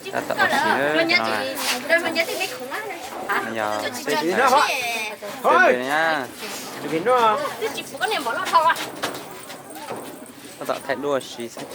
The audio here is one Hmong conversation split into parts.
Tab tom ua si no, yog peb, peb, tab tom thaij duab ua si xwb.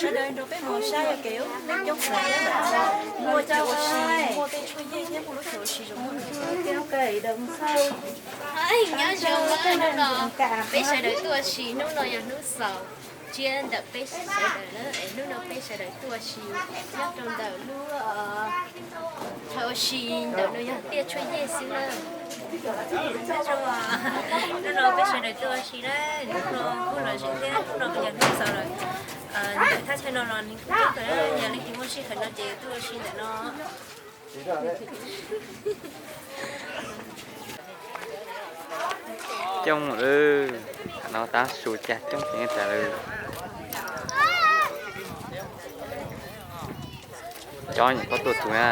Sawv daws nrog peb mus saib ua ke, muaj chaw ua si, muaj tej tshuaj yej thiab muaj lub chaw ua si zoo. Nyob zoo, hnub no peb sawv daws tuaj ua si, hnub no yog hnub xaus tshiab ntawm peb sawv daws na, es hnub no peb sawv daws tuaj ua si nyob rau ntawm lub chaw ua si ntawm no yog tiaj tshuaj yej xwb na. Hnub no peb sawv daws tuaj ua si na, hnub no kuj lom zem thiab, hnub no yog hnub xaus lawm. Ntawm thaj chaw no los nws kuj coob kawg, yog leej twg muaj sij hawm no ces tuaj ua si ntawm no. Coob lawm, qhov no tab su cag coob heev tas lawm. Cov nyuam pob tuaj tus na.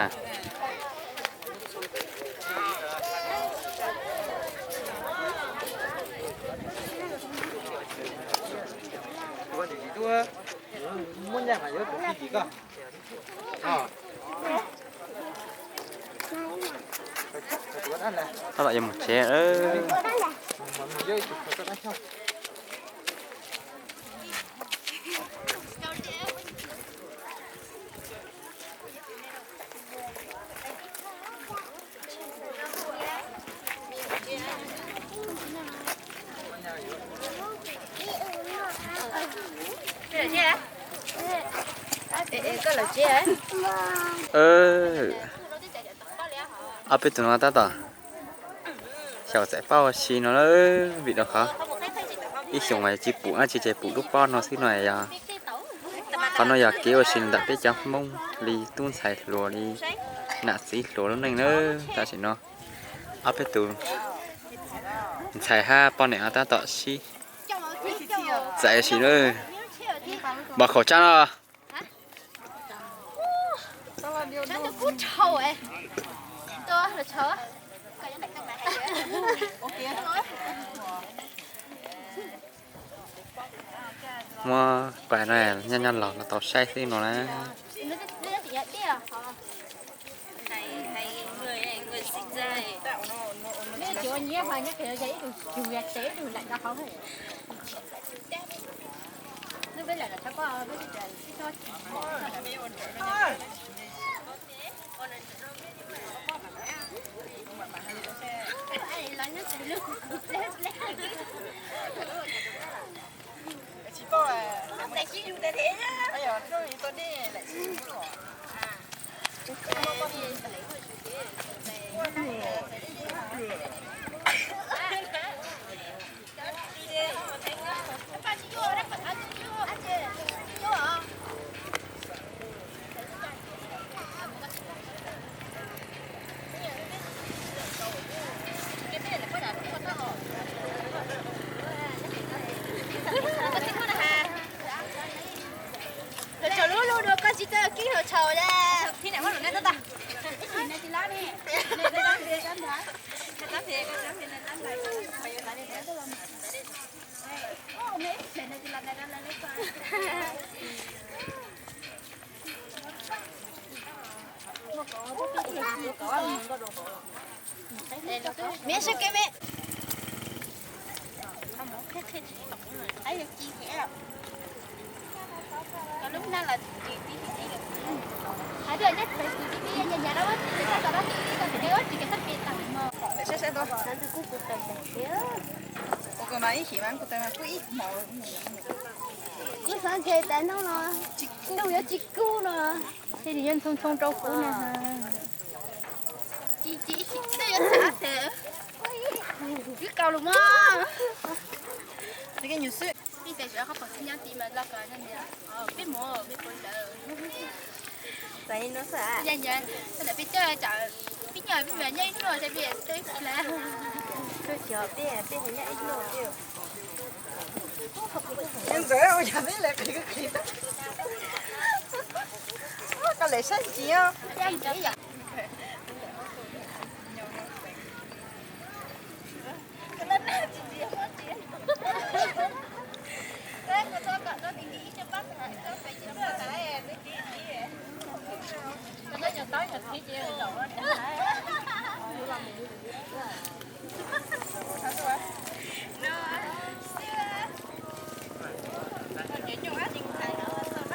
Tab tom yuav mus tsev lawm. Ob peb tus no tab tom xyaum txais pob ua si no lawm, vim rau qhov ib xyoos mas tsis pum dab tsi, ces pum lub pob no xwb no yog. Qhov no yog kev ua si ntawm peb cov Hmoob li tub ntxhais hluas li nam txiv hluas lub neej na. Tam sim no ob peb tus ntxhais hab poj niam no tab tom sib txais ua si lawm. Npog khẩu trang no. Muab pais no nyob nyob los no tau saib xwb no na. Meb sab kev me. Ua ko mas ib xim mas kuv tais mas kuj ib hmos. Kuv xav ntshe tas no no, ntuj yuav tsis kub no. Ces nws yuav ntxhoo ntxhoo rau kuv na. Ci ci ib xim ntuj yuav txhav tes. Twb kaus lus mog. Nyuam xwb. Peb tes sawv qhov pom txij nyob tid mas los ko peb mus peb puas lawm. Txais no xwb. Yog yog, txog ntawm peb coj tsam peb nyob peb nyob ib hnub ces peb twb ib lawm. Peb peb nyob ib hnub peb. Ntxawm ua yog peb lawv qhis qhis. Koj lawv saib ntsis os.